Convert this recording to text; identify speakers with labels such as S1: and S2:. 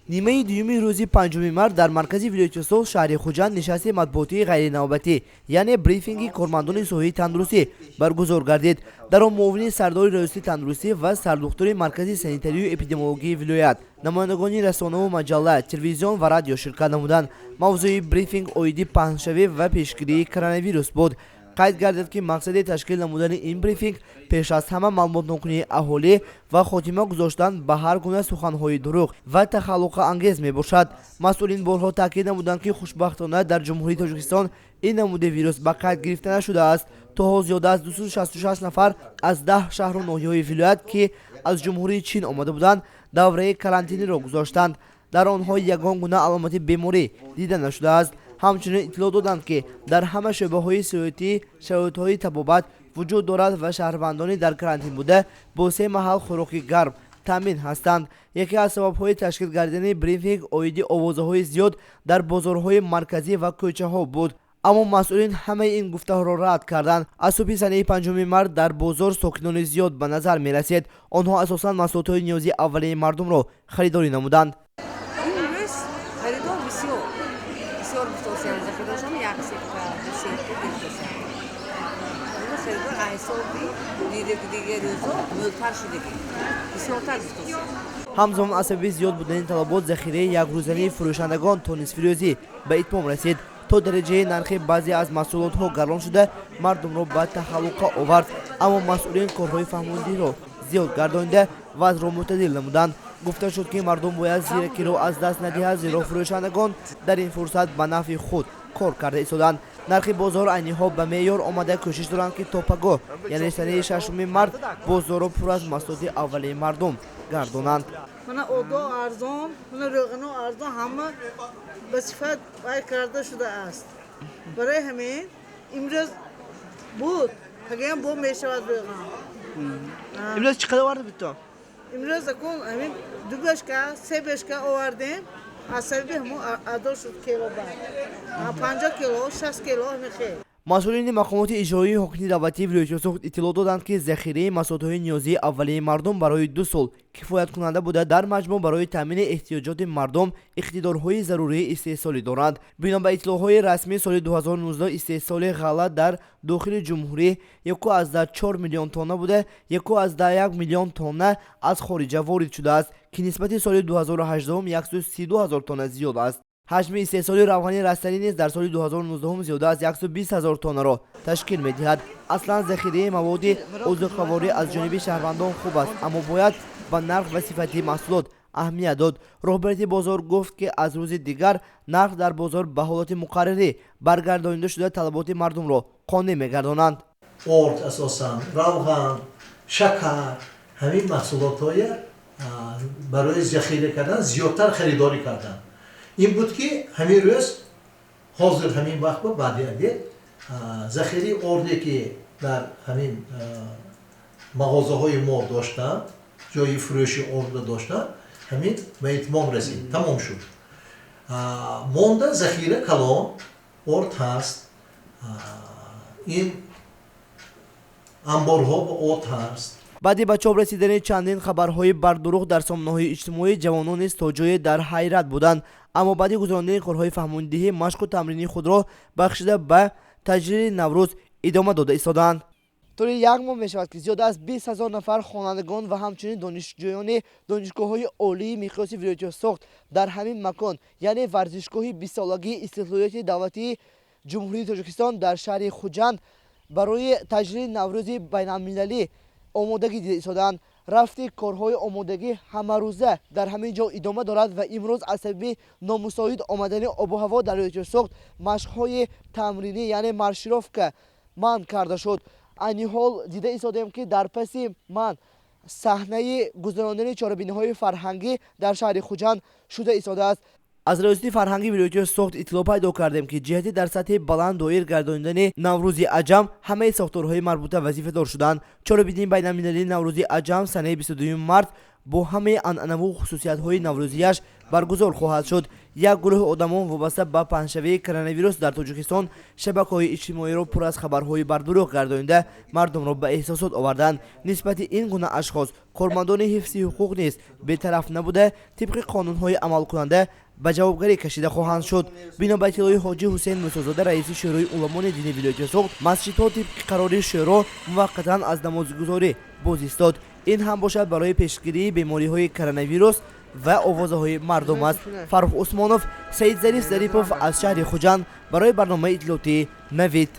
S1: Нимаи дуюми рӯзи 5 март дар маркази вилояти Суғд, шаҳри Хуҷанд, нишасти матбуотии ғайринавбатӣ, яъне брифинги кормандони соҳаи тандурустӣ баргузор гардид. Дар он муовини сардори Раёсати тандурустӣ ва сардухтури маркази санитарию эпидемиологии вилоят, намояндагони расонаву маҷалла, телевизион ва радио ширкат намуданд. Мавзӯи брифинг оиди паҳншавӣ ва пешгирии коронавирус буд. Қайд гардид, ки мақсади ташкил намудани ин брифинг пеш аз ҳама маълумотнокунии аҳолӣ ва хотима гузоштан ба ҳар гуна суханҳои дурӯғ ва тахаллуқаангез мебошад. Масъулин борҳо таъкид намуданд, ки хушбахтона дар Ҷумҳурии Тоҷикистон ин намуди вирус ба қайд гирифта нашудааст. То ҳол зиёда аз 266 нафар аз 10 шаҳру ноҳияҳои вилоят, ки аз Ҷумҳурии Чин омада буданд, давраи карантиниро гузоштанд. Дар онҳо ягон гуна аломати беморӣ дида нашудааст. Ҳамчунин иттилоъ доданд, ки дар ҳама шӯъбаҳои сиёҳатӣ шароитҳои табобат вуҷуд дорад ва шаҳрвандони дар карантин буда бо се маҳал хӯроки гарм таъмин ҳастанд. Яке аз сабабҳои ташкил гардидани брифинг оиди овозаҳои зиёд дар бозорҳои марказӣ ва кӯчаҳо буд, аммо масъулин ҳамаи ин гуфтаҳоро рад карданд. Аз субҳи санаи 5 март дар бозор сокинони зиёд ба назар мерасед. Онҳо асосан маҳсулотҳои ниёзи аввалияи мардумро харидорӣ намуданд.
S2: Имрӯз харидор бисёр бисёр гуфтосиям, захирашон як сетка, ду сетка гирифтосиям. Имрӯз харидор аз ҳисоби дигар рӯзо мӯлтар шудагӣ, бисёртар гуфтосиям.
S1: Ҳамзамон, аз сабаби зиёд будани талабот захираи якрӯзании фурӯшандагон то нисфирӯзӣ ба итмом расид. То дараҷаи нархи баъзе аз маҳсулотҳо гарон шуда, мардумро ба тахаллуқа овард, аммо масъулин корҳои фаҳмондиҳиро зиёд гардонида, вазъро мӯътадил намуданд. Гуфта шуд, ки мардум бояд зиракиро аз даст надиҳад, зеро фурӯшандагон дар ин фурсат ба нафъи худ кор карда истоданд. Нархи бозор айни ҳол ба меъёр омада, кӯшиш доранд, ки то пагоҳ, яъне санаи 6 март, бозорро пур аз маҳсулоти аввалияи мардум гардонанд.
S3: Мана одо арзон, мана рӯғано арзон, ҳама ба сифат вай карда шудааст. Барои ҳамин имрӯз буд, пагаям бо мешавад рӯған.
S1: Имрӯз чӣ қадар оварда бито?
S3: Имрӯз акун ҳамин ду бешка, се бешка овардем. Аз сабаби ҳамон адо шуд кило ба 50 кило, 60 кило, ҳамин хел.
S1: Масъулини мақомоти иҷроии ҳокимияти давлатии вилояти Суғд иттилоъ доданд, ки захираи маҳсулотҳои ниёзии аввалияи мардум барои 2 сол кифояткунанда буда, дар маҷмӯъ барои таъмини эҳтиёҷоти мардум иқтидорҳои зарурии истеҳсолӣ доранд. Бино ба иттилоъҳои расмӣ, соли 2019 истеҳсоли ғалла дар дохили ҷумҳурӣ 1,4 миллион тонна буда, 1,1 миллион тонна аз хориҷа ворид шудааст, ки нисбати соли 2018 132 ҳазор тонна зиёд аст. Ҳаҷми истеҳсоли равғани растанӣ низ дар соли 2019 зиёда аз 120 ҳазор тоннаро ташкил медиҳад. Аслан захираи маводи озуқаворӣ аз ҷониби шаҳрвандон хуб аст, аммо бояд ба нарх ва сифати маҳсулот аҳамият дод. Роҳбарияти бозор гуфт, ки аз рӯзи дигар нарх дар бозор ба ҳолати муқаррарӣ баргардонида шуда, талаботи мардумро қонеъ мегардонанд.
S4: Орд, асосан равған, шакар, ҳамин маҳсулотҳоя барои захира кардан зиёдтар харидорӣ карданд. Ин буд, ки ҳамин рӯз, ҳозир, ҳамин вақт ба баъди обед захираи орде, ки дар ҳамин мағозаҳои мо доштанд, ҷои фурӯши ордро доштанд, ҳамин ба итмом расид, тамом шуд. Монда захира калон орд ҳаст, ин амборҳо ба от ҳаст.
S1: Баъди ба чоп расидани чандин хабарҳои бардурӯғ дар сомонаҳои иҷтимоӣ, ҷавонон низ то ҷое дар ҳайрат буданд, аммо баъди гузарондани корҳои фаҳмондиҳӣ машқу тамрини худро бахшида ба таҷлили Наврӯз идома дода истодаанд. Тӯли як моҳ мешавад, ки зиёда аз 20 000 нафар хонандагон ва ҳамчунин донишҷӯёни донишгоҳҳои олии миқёси вилояти Суғд дар ҳамин макон, яъне варзишгоҳи 20-солагии истиқлолияти давлатии Ҷумҳурии Тоҷикистон дар шаҳри Хуҷанд, барои таҷлили Наврӯзи байналмилалӣ омодагӣ дида истодаанд. Рафти корҳои омодагӣ ҳамарӯза дар ҳамин ҷо идома дорад ва имрӯз аз сабаби номусоид омадани обу ҳаво дар вилояти Суғд машқҳои тамринӣ, яъне маршировка, манъ карда шуд. Айни ҳол дида истодаем, ки дар паси ман саҳнаи гузарондани чорабиниҳои фарҳангӣ дар шаҳри Хуҷанд шуда истодааст. Аз Раёсати фарҳанги вилояти Суғд иттилоъ пайдо кардем, ки ҷиҳати дар сатҳи баланд доир гардонидани Наврӯзи аҷам ҳамаи сохторҳои марбута вазифадор шуданд. Чорабинии байналмилалии Наврӯзи аҷам санаи 22 март бо ҳамаи анъанаву хусусиятҳои наврӯзияш баргузор хоҳад шуд. Як гурӯҳ одамон вобаста ба паҳншавии коронавирус дар Тоҷикистон шабакаҳои иҷтимоиро пур аз хабарҳои бардурӯғ гардонида, мардумро ба эҳсосот оварданд. Нисбати ин гуна ашхос кормандони ҳифзи ҳуқуқ низ бетараф набуда, тибқи қонунҳои амалкунанда ба ҷавобгарӣ кашида хоҳанд шуд. Бино ба иттилои Ҳоҷи Ҳусейн Мусозода, раиси Шӯрои уламони дини вилояти Суғд, масҷидҳо тибқи қарори шӯро муваққатан аз намозгузорӣ боз истод. Ин ҳам бошад, барои пешгирии бемориҳои коронавирус ва овозаҳои мардум аст. Фаррух Усмонов, Саидзариф Зарипов аз шаҳри Хуҷанд барои барномаи иттилоотии «Навид».